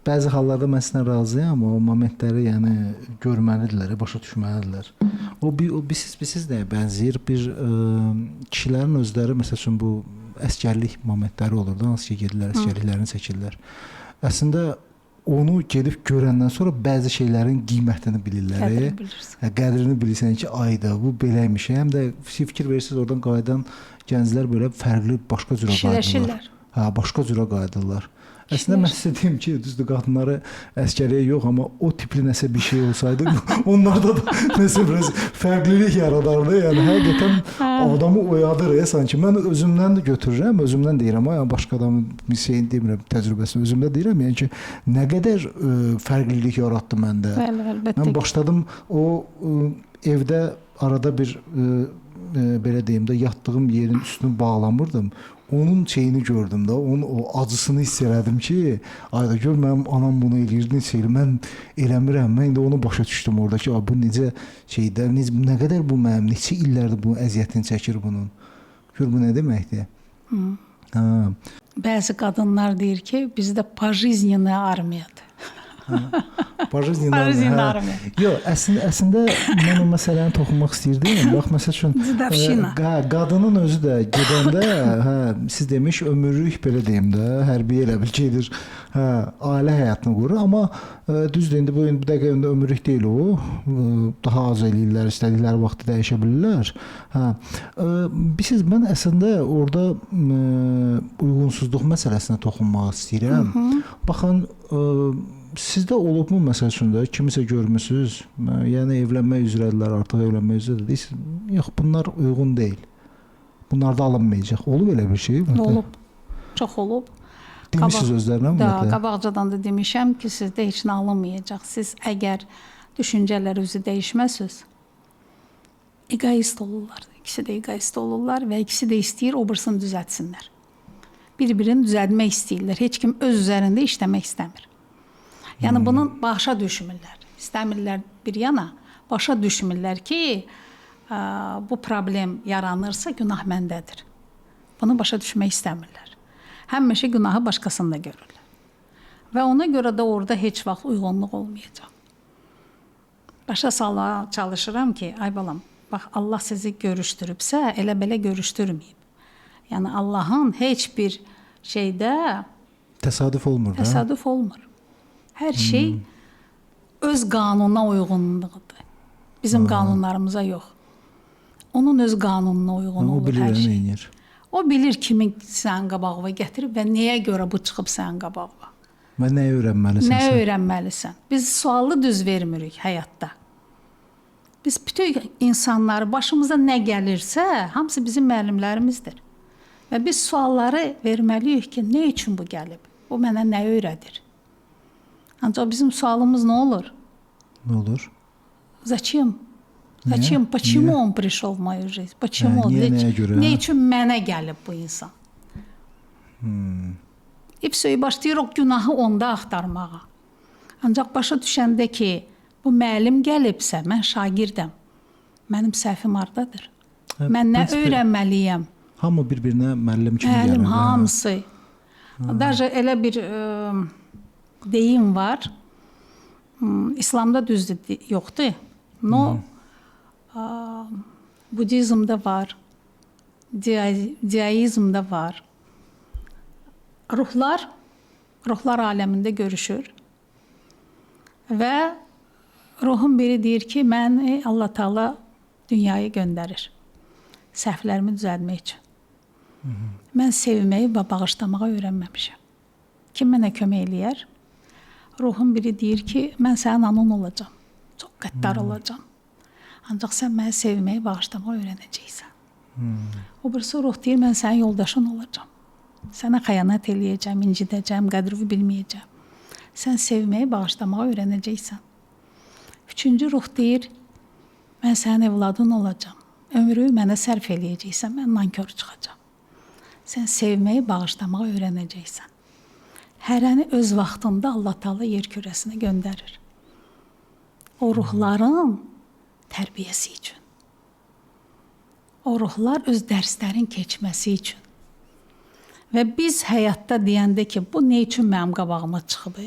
Bəzi hallarda mən sizlə razıyam, o momentləri yəni görməlidirlər, başa düşməlidirlər. O bir o biz nəyə bənzəyir? Bir kişilərin özləri məsəl üçün bu əsgərlik momentləri olur da, hansı ki gedirlər, əsgərliklərini çəkirlər. Əslində onu gedib görəndən sonra bəzi şeylərin qiymətini bilirlər. Qədrini bilirsən. Hə, qədrini bilirsən ki, ayda bu beləmiş. Həm də fikir verirsiniz, oradan qayıdan gənclər belə fərqli başqa cürə qayıdırlar. Kişiləşirlər. Hə, başqa cürə qayıdırlar. Əslində mən sizə deyim ki, düzdür, qadınları əsgərliyə yox, amma o tipli nəsə bir şey olsaydı, onlarda da nəsə biraz fərqlilik yaradardı. Yəni həqiqətən adamı oyadır, sanki. Mən özümdən də götürürəm, özümdən deyirəm, yəni başqa adamın bir şeyini demirəm, təcrübəsini özümdə deyirəm, yəni ki, nə qədər fərqlilik yaratdı məndə. Bəli, əlbəttə. Mən başladım o evdə arada bir belə deyim də yatdığım yerin üstünü bağlamırdım. Onun şeyini gördüm də, onun o acısını hiss elədim ki, ayda gör mənim anam bunu eləyir, necə eləyir, mən eləmirəm. Mən indi onu başa düşdüm orada ki, bu necə şeydə, necə, nə qədər bu mənim, neçə illərdir bu əziyyətini çəkir bunun. Gör bu nə deməkdir? Hə. Bəzi qadınlar deyir ki, bizdə pojizněnaya armiyadır. Pojizněnaya armiya. Yox, əslində mən o məsələni toxunmaq istəyirdim. Bax, məsəl üçün qadının özü də gedəndə, hə, siz demiş ömürlük belə deyim də, hərbiyə elə bil gedir, hə, ailə həyatını qurur, amma düzdür, indi bu dəqiqə indi ömürlük deyil o. Daha az eləyirlər, istədikləri vaxtı dəyişə bilirlər. Hə. Bilirsiniz, mən əslində orada uyğunsuzluq məsələsinə toxunmaq istəyirəm. Baxın, sizdə olubmu məsəl üçün də kimisə görmüsüz, yəni evlənmək üzrədirlər, artıq evlənmək üzrədir. Deyirsiniz, yox, bunlar uyğun deyil. Bunlar da alınmayacaq. Olub elə bir şey? Olub. Çox olub. Demişsiniz özlərinə ümumiyyətlə? Qabaqcadan da demişəm ki, sizdə heç nə alınmayacaq. Siz əgər düşüncələrinizi dəyişməsiniz, egoist olurlar. İkisi də egoist olurlar və ikisi də istəyir o birisini düzəltsinlər. Bir-birini düzəltmək istəyirlər. Heç kim öz üzərində işləmək istəmir. Yəni bunu başa düşmürlər. İstəmirlər bir yana, başa düşmürlər ki, bu problem yaranırsa günah məndədir. Bunu başa düşmək istəmirlər. Həmişə günahı başqasında görürlər. Və ona görə də orada heç vaxt uyğunluq olmayacaq. Başa salmağa çalışıram ki, ay balam, bax Allah sizi görüşdürübsə, elə belə görüşdürməyib. Yəni Allahın heç bir şeydə təsadüf olmur da. Təsadüf olmur. Hər şey öz qanuna uyğunluqdur. Bizim qanunlarımıza yox. Onun öz qanununa uyğun olur hər şey. O bilir, nə edir. O bilir kimi sənin qabağına gətirib və nəyə görə bu çıxıb sənin qabağına. Və nəyə öyrənməlisən? Nəyə öyrənməlisən? Biz sualı düz vermirik həyatda. Biz bütün insanları başımıza nə gəlirsə, hamısı bizim müəllimlərimizdir. Və biz sualları verməliyik ki, nə üçün bu gəlib? Bu mənə nə öyrədir? Ancaq bizim sualımız nə olur? Nə olur? Зачем? Зачем? Почему он пришел в мою жизнь? Почему? Nə üçün mənə gəlib bu insan? И все, başlayırıq günahı onda axtarmağa. Ancaq başa düşəndə ki, bu müəllim gəlibsə, mən şagirdəm. Mənim səhvim hardadır? Mən nə öyrənməliyəm? Hamı bir-birinə müəllim kimi gəlir. Müəllim, hamısı. Daje elə bir deyim var. İslamda düzdür, yoxdur. No, Budizmdə var, diaizmdə var. Ruhlar, ruhlar aləmində görüşür və ruhun biri deyir ki, məni Allah Teala dünyaya göndərir səhvlərimi düzəltmək üçün. Mən sevməyi və bağışlamağı öyrənməmişəm. Kim mənə kömək eləyər? Ruhun biri deyir ki, mən sənin anan olacam. Çox qəddar olacam. Ancaq sən məni sevməyi, bağışlamağı öyrənəcəksən. O birisi ruh deyir, mən sənin yoldaşın olacam. Sənə xəyanət eləyəcəm, incidəcəm, qədrini bilməyəcəm. Sən sevməyi, bağışlamağı öyrənəcəksən. Üçüncü ruh deyir, mən sənin evladın olacam. Ömrü mənə sərf eləyəcəksən, mən nankör çıxacam. Sən sevməyi, bağışlamağı öyrənəcəksən. Hərəni öz vaxtında Allah Teala yer kürəsinə göndərir. O ruhların tərbiyəsi üçün. O ruhlar öz dərslərin keçməsi üçün. Və biz həyatda deyəndə ki, bu nə üçün mənim qabağıma çıxıb?